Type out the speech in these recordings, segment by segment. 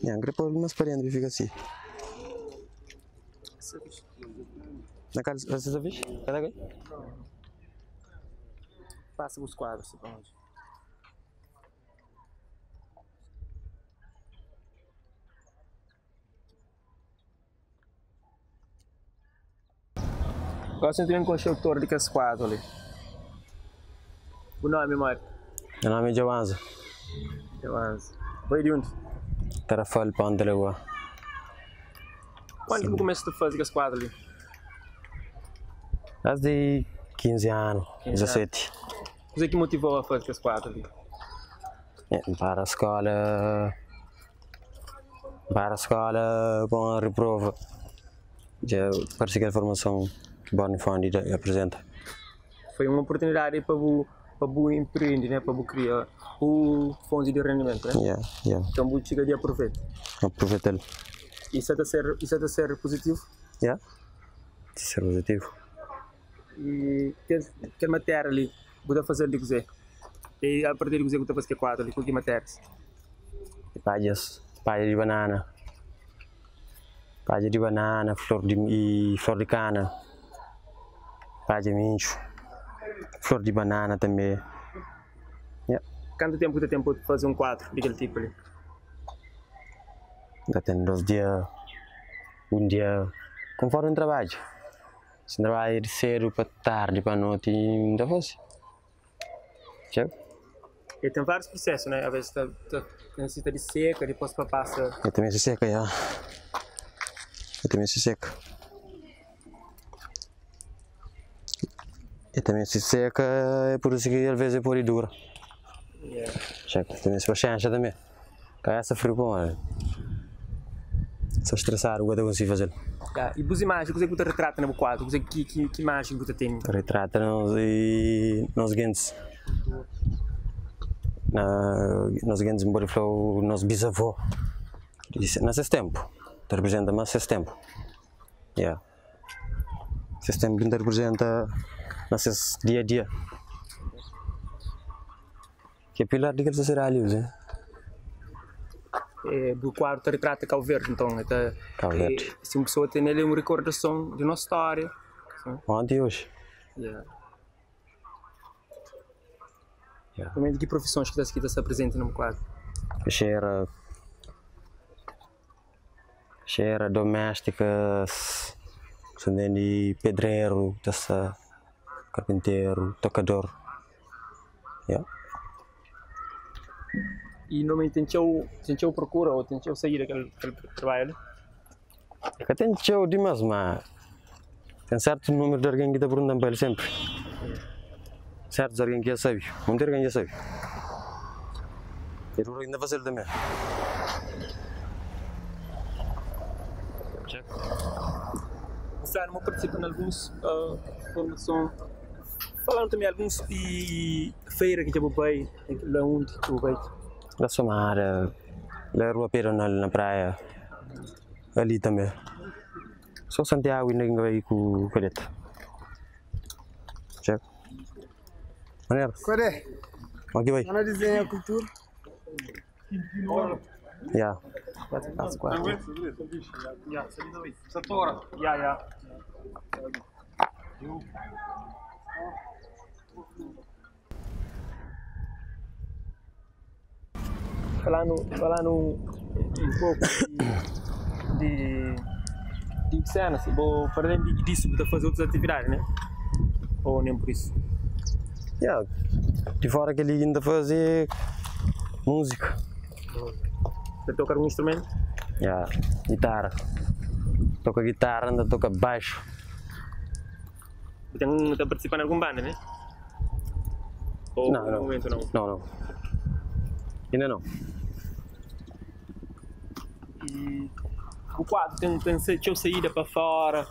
Nha, N kre pô-l más pa déntu pa fika si. Na kal, você sa fixe? Ka ta kai? Pasa bus kuadru si pa odja. Gosi nu ta ben konxe autor di kes kuadru li. Bu nomi modi? Nha nomi é Djoanza. Djoanza. Bo é di undi? Tarrafal, Ponta Lagoa. Kuandu ki bu kumesa ta faze kes kuadru li? Desdi 15 anu, 17. Kuzê ki motivau a faze kes kuadru li? N para skola, N para skola pa N reprova. Dja parse kel formason ki Born Fondi aprizenta. Foi un oportunidadi pa bu pa bu empreende, né? Pa bu kria bu fonti di rendimentu, né? Yeah, yeah. Nton bu txiga di aproveita. Aproveita-l. I sa ta ser, i sa ta ser puzitivu? Yeah, ta ser puzitivu. I kel, kel matéria li, bu ta faze-l di kuzê? I a partir di kuzê ku ta faze kel kuadru li? Ku ki matérias? Padjas, padja di banana. Padja di banana, flor di i flor di kana, padja midju, flor di banana tanbe. Ya. Kantu tenpu ki ta ten pa faze un kuadru di kel tipu li? Ta ten dos dia, un dia, konformi N trabadja. Si N trabadja di sedu pa tardi pa noti N ta faze. Txeu. E ten várius prusesu, né? Aves ta ta nesita di seka, dipôs pa pasa. E ta meste seka, ya. E ta meste seka. E ta meste seka, é pur isu ki alves e pode dura. Yeah. Txeu. Ta meste paxénxa tanbe. Ka esta friu pamodi sta stresadu ka ta konsigi fazel. Ya, i bus imajen, kuzê ki bu ta ritrata na bu kuadru? Kuzê ki ki ki imajen bu ta tene? Ritrata nos i nos gentis, na nos gentis N pode fla-u nos bisavó na ses tenpu, ta riprizenta mas ses tenpu, ya, ses tenpu ki ta riprizenta na ses dia a dia. Ke pilar di kel sosiedadi li. É, bu kuadru ta ritrata Kau Verdi, nton e ta Kau Verdi. E, si un pesoa tene el é un rikordason di nos stória. Onti i oji. Yeah. Yeah. Normalmenti ki profisons ki ta ki ta sta prezenti na bu kuadru? Pexera, pexera, domésticas, ta ntende pedreru ta sta, karpinteru, tokador. Ya. I normalmenti ten txeu, ten txeu prokura ô ten txeu saída kel kel trabadju li? Ka ten txeu dimas, ma ten sertus numeru di algen ki ta pergunta-m pa el senpri. Sertus algen ki dja sabe, monti algen dja sabe. E dura ki N ta faze-l tanbe. Bu fla-nu ma bu partisipa na alguns formason. Falanu tanbe alguns i feira ki dja bu bai, la undi ki bu bai? La Somada, la Rua Pedronal na Praia, ali tanbe. So Santiagu inda ki N ka bai ku kadeta. Txeu. Manera. Kode? Mo ki bai? Ana dizenha kultura. Ya. Falanu falanu un poku di di sena si bo para alén di disu bu ta faze otus atividadi ne ou nen pur isu? Ya, di fora kel-li ki N ta faze múzika. Ta toka algun instrumentu? Ya, gitara. Toka gitara, N ta toka baxu. Bu ten bu ta partisipa na algun banda ne? Ou Não, na não. mumentu não? Não, não. Inda não. I bu kuadru ten ten txeu saída pa fora?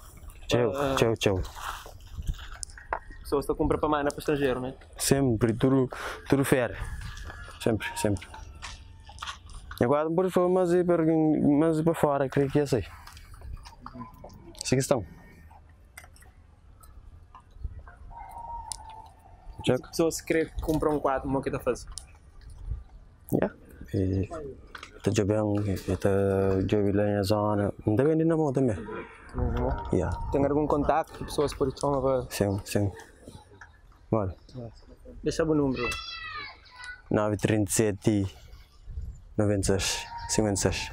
Txeu, txeu, txeu. Pesoas ta kunpra pa manda pa stranjeru ne? Senpri, tudu, tudu féria. Senpri, senpri. Nha kuadru N pode fla mas e pa mas e pa fora kre ki ya sai. Si kiston. Pesoas ki kre kunpra un kuadru mo ki ta faze? Ya, e ta djobe-m, e ta djobe la nha zona. N ta bende na mô tanbe. Ya. Ten algun kontaktu ki pesoas pode txoma pa. Sin, sin. Bora. Dexa bu nunbru. 9 37 96 56.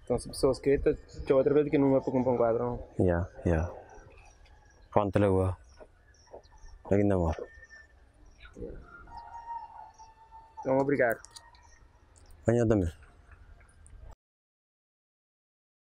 Nton si pesoas kre ta txoma atraves di ki nunbru pa kunpra un kuadru? Ya, ya. Ponta Lagoa. La ki N ta mora. Nton obrigadu. Pa nho tanbe.